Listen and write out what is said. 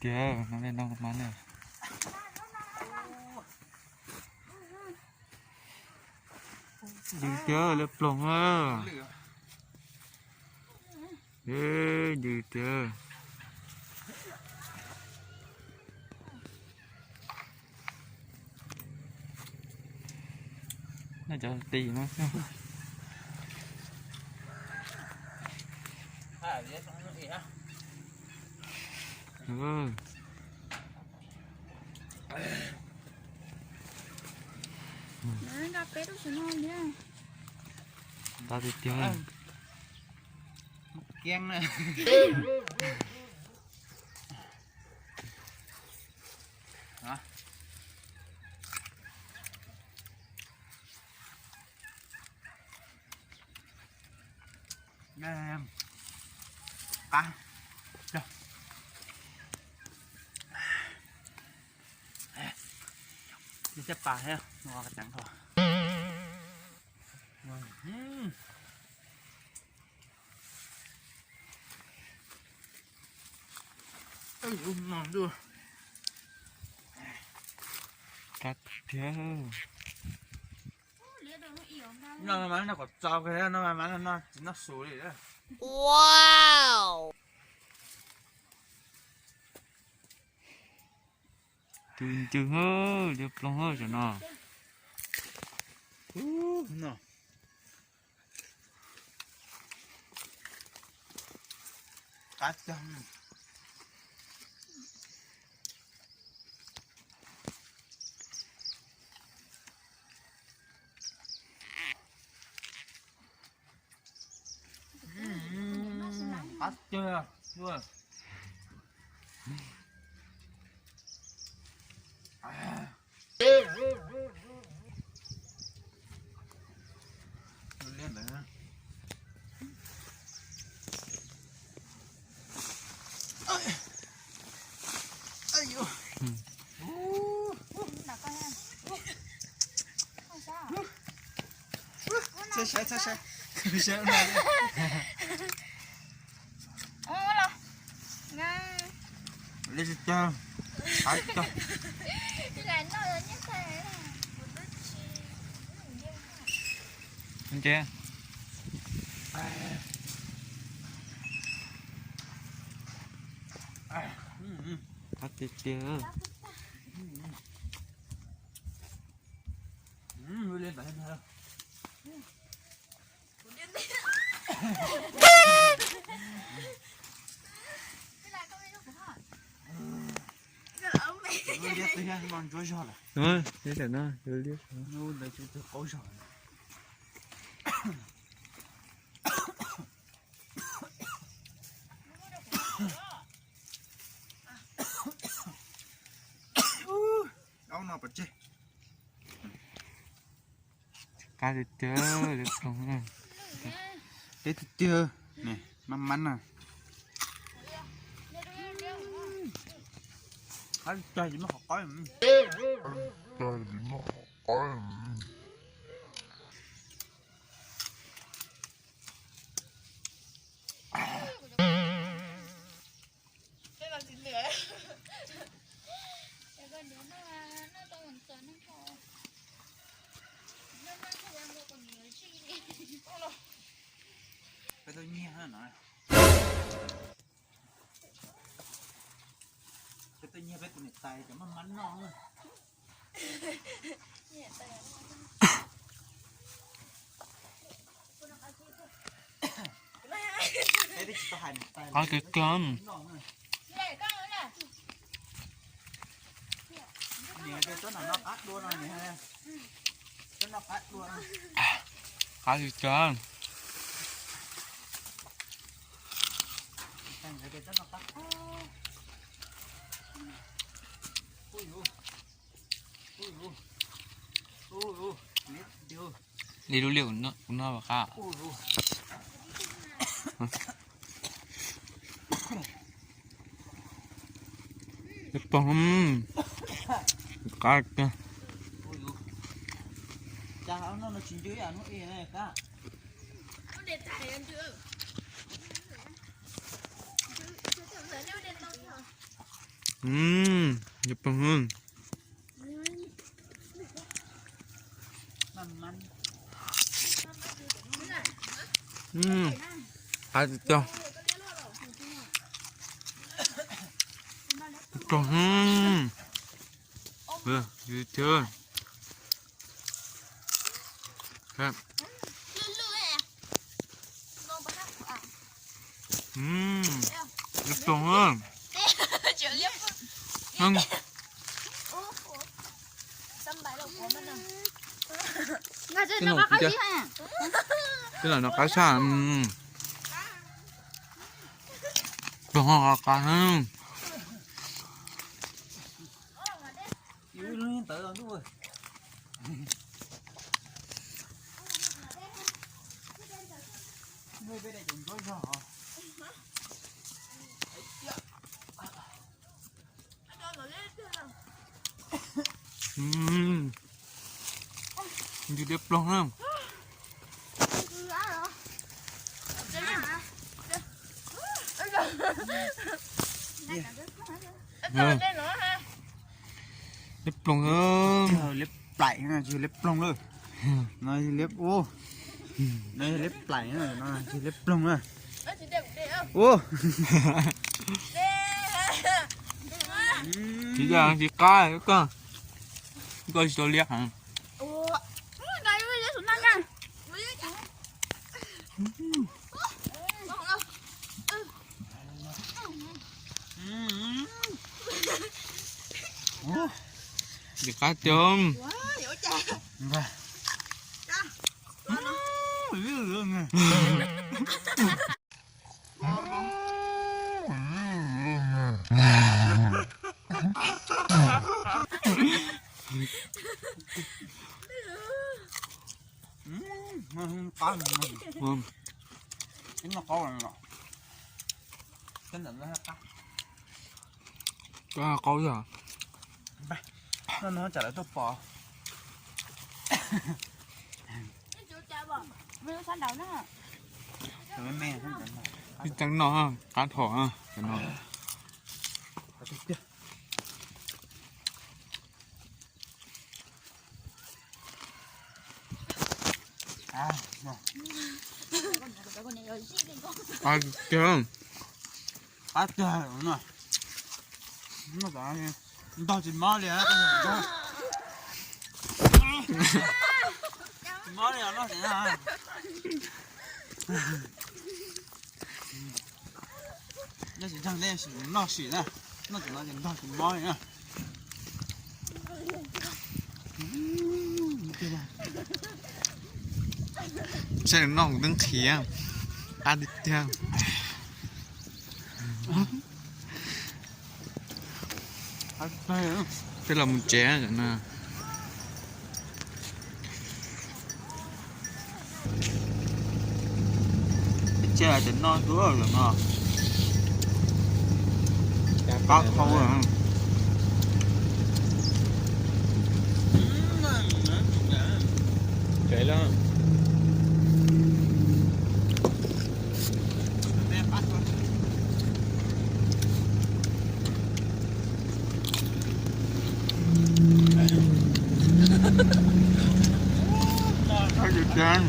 tiag, no li no mas ne. Ncw tiag, lawv ploog na. Ncw tiag. Noj cov tis no xwb. Nqa peb lub saum no thiab. Tau tiag tiag. Kiag na. Qab. Caj pas thiab, no teev kho. Qab tiag. No mas noj kom txaus, no mas no tsis noj su li. Tus ncw, liab ploog saum no. Qab tiag. Qab tiag. Txhob saib, txhob saib. Li tsis tag. Qab tag. Nce. Qab tiag tiag. Ntsuab zog lawm. Ntsuab zog lawm. Daub no pov tseg. Qab tiag tiag, liab ploog. Liab tiag tiag, mab mab na. Qab tiag, tsis muaj qhov qaib. Peb tuaj nyiag no. Peb tuaj nyiag peb tus niam tais cov maj mab noj. Qab tiag tiag. Qab tiag tiag. Li lub liaj kuv noj qab. Pog, qab tiag. Mm, liab ploog. Mm, qab tiag tiag. Ploog. Liab ploog. Tej no qab tshaj. Ploog qab qab. Ntws liab ploog na. Liab ploog. Liab plaim no tsis liab ploog lawm. No liab, no liab plaim no tsis liab ploog na. Ua, tsis yog tsis qab koj, koj tsis tau liab heev. Tsis qab tiag. Qaub yog. No tsam lawv tuaj pom. Ib tseev no qab dhau no. Qab tiag. Ntog tsis mob li. Tsis mob li os. Noj tsis ntseeg nej sim noj sim na. Noj tsis no ces ntog tsis mob li na. Saib nws noj kuv twb nqhis, qab tiag tiag. Peb los mus tsev no. Ib txhia ces noj xwb no. Qab qhau. Qab tiag tiag.